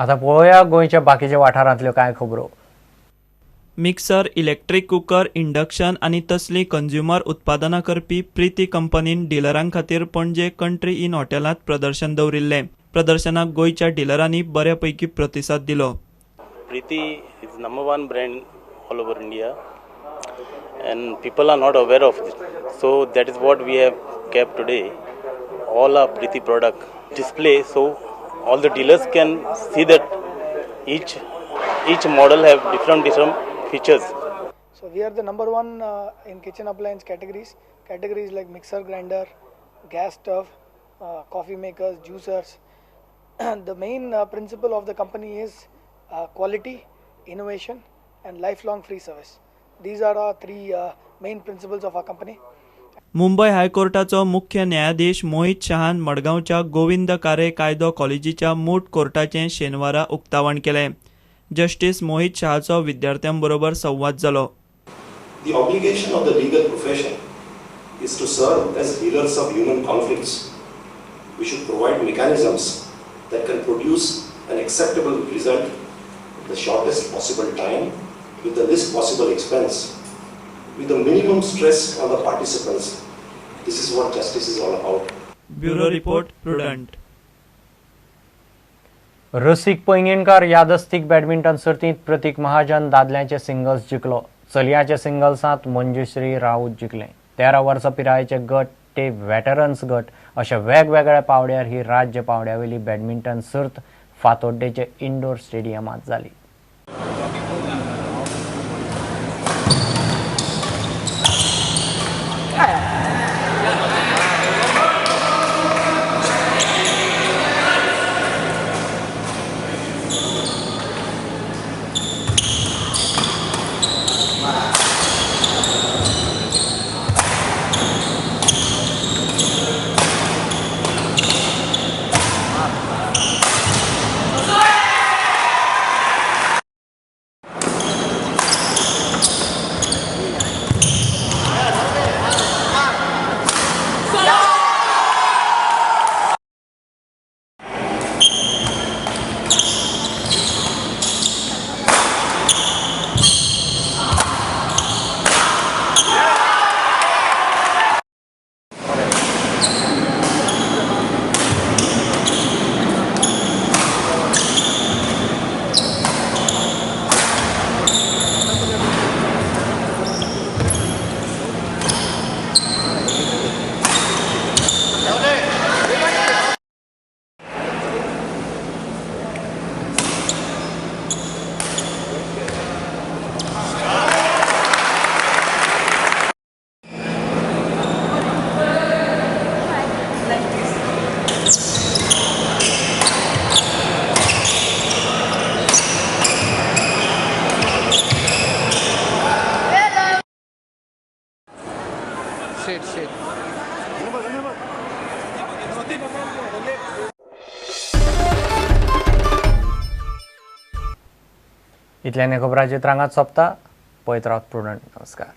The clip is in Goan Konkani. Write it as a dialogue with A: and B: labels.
A: आतां पळोवया गोंयच्या बाकीच्या वाठारांतल्यो कांय खबरो.
B: मिक्सर, इलेक्ट्रीक कुकर, इंडक्शन आनी तसलीं कंज्युमर उत्पादनां करपी प्रीती कंपनीन डिलरां खातीर पणजे कंट्री इन हॉटेलांत प्रदर्शन दवरिल्लें. प्रदर्शनाक गोंयच्या डिलरांनी बऱ्या पैकी प्रतिसाद दिलो.
C: Preeti is number 1 brand all over India and people are not aware of it. So that is what we have kept today. All our Preeti product display so all the dealers can see that each model have different features.
D: So we are the number 1 in kitchen appliance categories like mixer, grinder, gas stove, coffee makers, juicers. The main principle of the company is quality, innovation and lifelong free service. These are our 3 main principles of our company.
B: Mumbai हायकोर्टाचो मुख्य न्यायाधीश मोहित शहान मडगांवच्या गोविंद कारे कायदो कॉलेजीच्या मूट कोर्टाचें शेनवारा उक्तावण केलें. जस्टीस मोहित शहाचो विद्यार्थ्यांबरोबर संवाद जालो.
E: The obligation of the legal profession is to serve as healers of human conflicts. We should provide mechanisms that can produce an acceptable result in the shortest possible time, with the least possible expense, with the minimum stress on the participants. This is what justice is all about.
B: Bureau Report, Prudent.
A: Rasik Paingankar यादस्तीक बॅडमिंटन सर्तींत प्रतीक महाजन दादल्यांचे सिंगल्स जिखलो. चलयांचे सिंगल्सांत मंजुश्री राऊत जिखलें. 13 वर्सां पिरायेचे गट ते वेटरन्स गट अशा वेगवेगळ्या पावड्यार ही राज्य पावड्यावेली बॅडमिंटन सर्त फातोड्डेचे इंडोर स्टेडियमांत जाली. इतल्याने खबरांचे रांगात सोंपता. पळयत रावत प्रुडंट. नमस्कार.